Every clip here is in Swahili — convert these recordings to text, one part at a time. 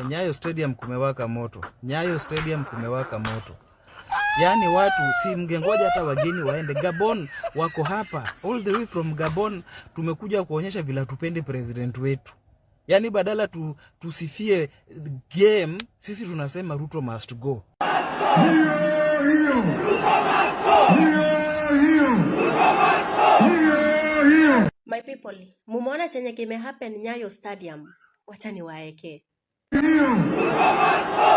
Nyayo Stadium kumewaka moto. Nyayo Stadium kumewaka moto. Yaani watu si mngengoja hata wageni waende. Gabon wako hapa all the way from Gabon, tumekuja kuonyesha vile tupende president wetu. Yaani badala tusifie game, sisi tunasema Ruto must go. Hiyo hiyo. Hiyo hiyo. Hiyo hiyo. My people, mumeona chenye kimehappen Nyayo Stadium. Wacha niwaeke. Hiyo.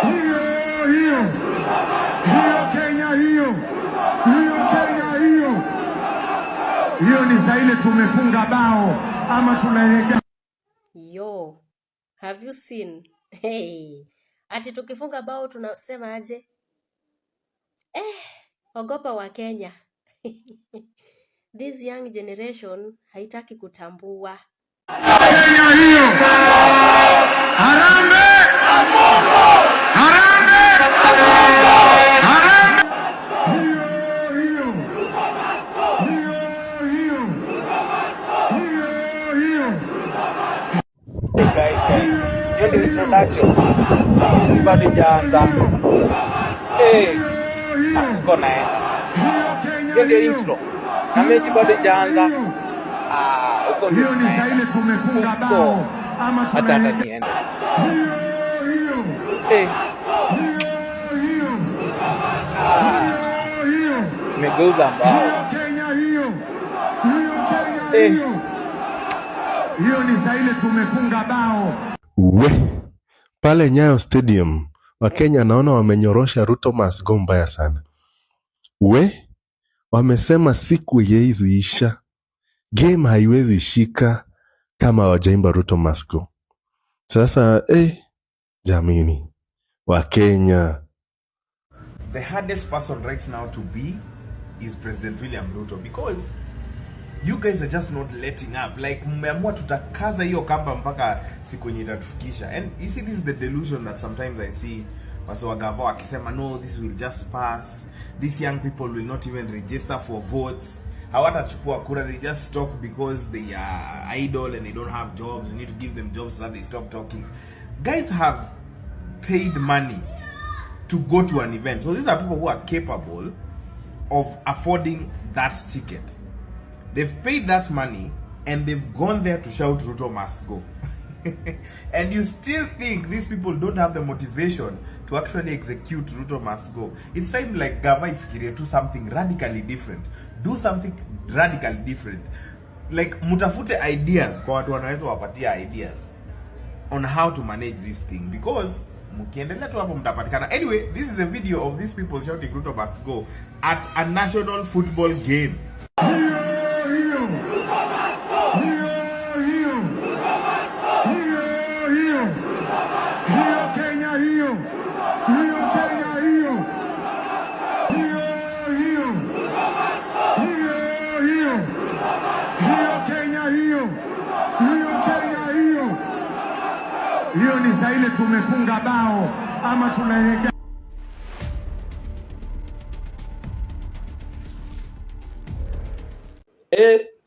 Hiyo hiyo. Hiyo Kenya hiyo. Hiyo Kenya hiyo. Hiyo ni saa ile tumefunga bao ama tunaelekea Yo, have you seen? Hey, ati tukifunga bao tunasema aje? Ogopa wa Kenya. This young generation haitaki kutambua. Kenya hiyo. Harambee! Harambee! Harambee! Hiyo hiyo. Hiyo hiyo. Hiyo hiyo. Hey guys, guys. Hiyo ndio introduction. Bado ijaanza. Hey, uko naenda sasa. Hiyo Kenya Hiyo ndio hiyo. intro. Na mechi bado ijaanza. Ah, huko ndio Hiyo ni saa tunaenda ile sasa. tumefunga Huko. bao ama Acha hata tunaelekea niende sasa. Hiyo hiyo. Hey, Hiyo hiyo. Hiyo hiyo. tumegeuza mbao. Hiyo Kenya hiyo. Hiyo Kenya Eh. hiyo. Hiyo ni saa ile tumefunga bao. We, pale Nyayo Stadium Wakenya naona wamenyorosha Ruto must go mbaya sana. We, wamesema siku haiwezi isha, game haiwezi shika kama hawajaimba Ruto must go. Sasa jamini Wakenya. The hardest person right now to be is President William Ruto, because you guys are just not letting up. Like, mmeamua tutakaza hiyo kamba mpaka siku yenye itatufikisha. And you see, this is the delusion that sometimes I see wase wa gava wakisema, "No, this will just pass. These young people will not even register for votes. Hawatachukua kura. They just talk because they are idle and they don't have jobs. We need to give them jobs so that they stop talking." Guys have paid money to go to an event. So these are people who are capable of affording that ticket. They've paid that money and they've gone there to shout "Ruto must go." And you still think these people don't have the motivation to actually execute "Ruto must go"? It's time, like, gava ifikirie do something radically different. Do something radically different. Like, mutafute ideas kwa watu wanaweza wapatia ideas on how to manage this thing, because mkiendelea tu hapo mtapatikana. Anyway, this is a video of these people shouting "Ruto must go" at a national football game. Hiyo hiyo. Hiyo hiyo. Hiyo hiyo. Hiyo Kenya hiyo. Hiyo Kenya hiyo. Hiyo hiyo. Hiyo hiyo. Hiyo Kenya hiyo. Hiyo Kenya hiyo. Hiyo ni saa ile tumefunga bao ama tunaelekea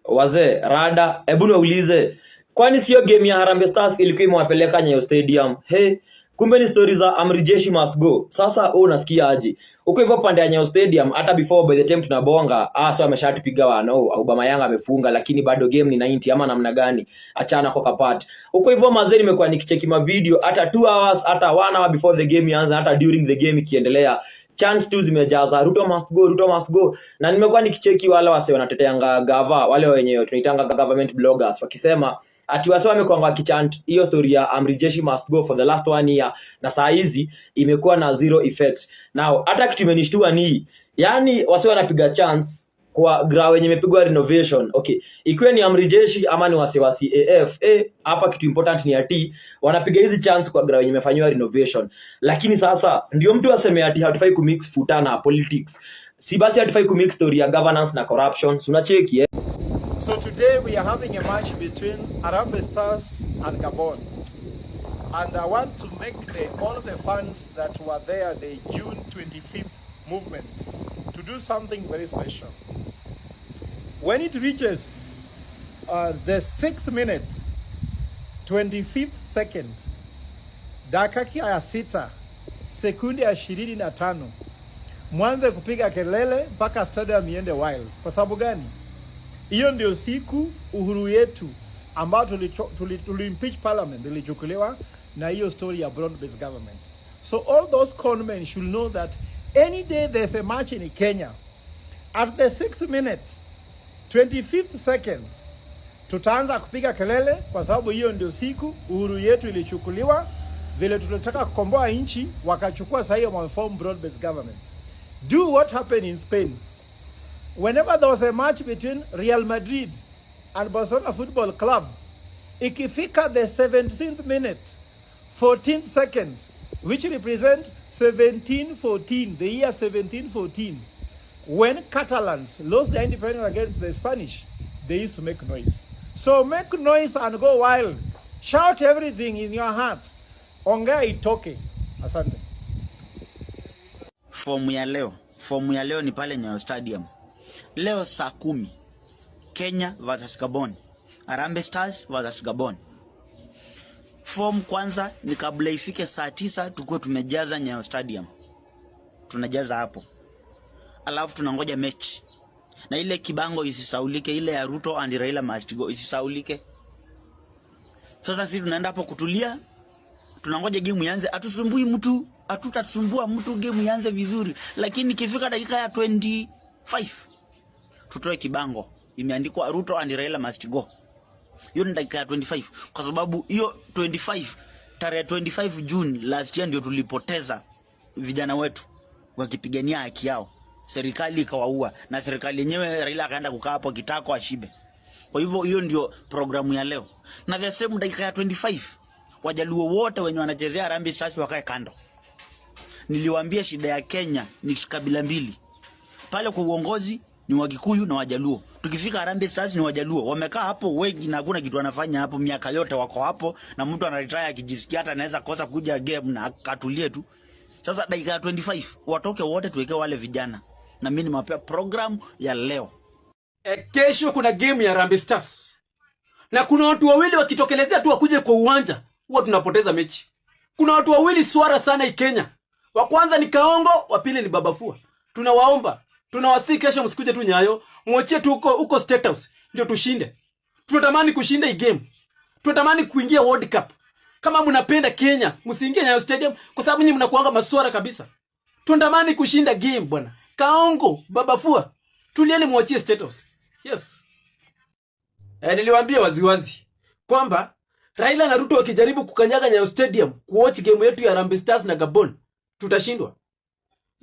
Wazee, rada, hebu niwaulize. Kwani sio game ya Harambee Stars ilikuwa imewapeleka Nyayo Stadium? He, kumbe ni story za Amri Jeshi must go. Sasa wewe unasikia aje? Uko hivyo pande ya Nyayo Stadium, hata before, by the time tunabonga, so ameshatupiga wano, Aubameyang amefunga, lakini bado game ni 90 ama namna gani? Achana kwa kapat. Uko hivyo mazee, nimekuwa nikicheki ma video hata 2 hours, hata 1 hour before the game ianze, hata during the game ikiendelea, chants tu zimejaza "Ruto must go, Ruto must go." Na nimekuwa nikicheki wale wase wanateteanga gava, wale wenye tunaitanga government bloggers, wakisema ati wase wamekuwa wakichant hiyo story ya Amri Jeshi must go for the last one year na saa hizi imekuwa na zero effect. Now hata kitu imenishtua ni, yani, wase wanapiga chants kwa grao yenye imepigwa renovation. Okay, ikiwa ni Amri Jeshi ama ni wase wa CAF, hapa kitu important ni ati wanapiga hizi chants kwa grao yenye imefanyiwa renovation. Lakini sasa ndio mtu aseme ati hatufai kumix futa na politics, si basi hatufai kumix story ya governance na corruption? Si unacheki, eh? So today we are having a match between Harambee Stars and Gabon. And I want to make all the fans that were there the June 25th movement to do something very special. When it reaches the 6th minute, 25th second, Dakika ya 6 sekunde ya 25 mwanze kupiga kelele mpaka stadium iende wild. Kwa sababu gani? Hiyo ndio siku uhuru yetu ambao tuli impeach parliament ilichukuliwa na hiyo story ya broad based government. So all those conmen should know that any day there's a match in Kenya, at the sixth minute 25th second tutaanza kupiga kelele, kwa sababu hiyo ndio siku uhuru yetu ilichukuliwa. Vile tulitaka kukomboa nchi, wakachukua sasa hiyo wameform broad based government. Do what happened in Spain. Whenever there was a match between Real Madrid and Barcelona Football Club, ikifika the 17th minute 14th second, which represent 1714, the year 1714, when Catalans lost their independence against the Spanish, they used to make noise. So make noise and go wild. Shout everything in your heart. Ongea itoke. Asante. Fomu ya leo, fomu ya leo ni pale Nyayo Stadium leo saa 10, Kenya versus Gabon, Harambee Stars versus Gabon. Form kwanza ni kabla ifike saa 9 tukuwe tumejaza Nyayo Stadium, tunajaza hapo, alafu tunangoja mechi na ile kibango isisaulike, ile ya Ruto and Raila must go isisaulike. Sasa sisi tunaenda hapo kutulia, tunangoja game ianze, hatusumbui mtu, hatutasumbua mtu, game ianze vizuri, lakini ikifika dakika ya 25 tutoe kibango imeandikwa Ruto and Raila must go. Hiyo ni dakika ya 25, kwa sababu hiyo 25, tarehe 25 June last year ndio tulipoteza vijana wetu wakipigania haki yao, serikali ikawaua, na serikali yenyewe Raila akaenda kukaa hapo kitako ashibe. Kwa hivyo hiyo ndio programu ya leo, na the same dakika ya 25 Wajaluo wote wenye wanachezea Harambee Stars wakae kando. Niliwaambia shida ya Kenya ni kabila mbili pale kwa uongozi ni Wakikuyu na Wajaluo. Tukifika Harambee Stars ni Wajaluo wamekaa hapo wengi na hakuna kitu wanafanya hapo, miaka yote wako hapo, na mtu anaretire akijisikia hata anaweza kosa kuja game na akatulie tu. Sasa dakika ya 25 watoke wote, tuweke wale vijana, na mimi nimewapea program ya leo. E, kesho kuna game ya Harambee Stars na kuna watu wawili wakitokelezea tu wakuje kwa uwanja huwa tunapoteza mechi. Kuna watu wawili swara sana hii Kenya. Wa kwanza ni Kaongo, wa pili ni Baba Fua. Tunawaomba, tunawasihi kesho msikuje tu Nyayo, mwachie tu huko huko State House ndio tushinde. Tunatamani kushinda hii game. Tunatamani kuingia World Cup. Kama mnapenda Kenya, msiingie Nyayo Stadium kwa sababu nyinyi mnakuanga maswara kabisa. Tunatamani kushinda game bwana. Kaongo, Baba Fua, tulieni mwachie State House. Yes. E, niliwaambia waziwazi kwamba Raila na Ruto wakijaribu kukanyaga Nyayo Stadium kuwatch game yetu ya Harambee Stars na Gabon, tutashindwa.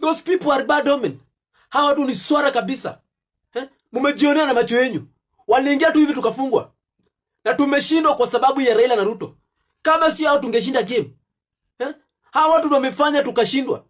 Those people are bad omen. Hawa watu ni swara kabisa. Eh? Mumejionea na macho yenu. Waliingia tu hivi tukafungwa. Na tumeshindwa kwa sababu ya Raila na Ruto. Kama si hao tungeshinda game. Eh? Hawa watu ndio wamefanya tukashindwa.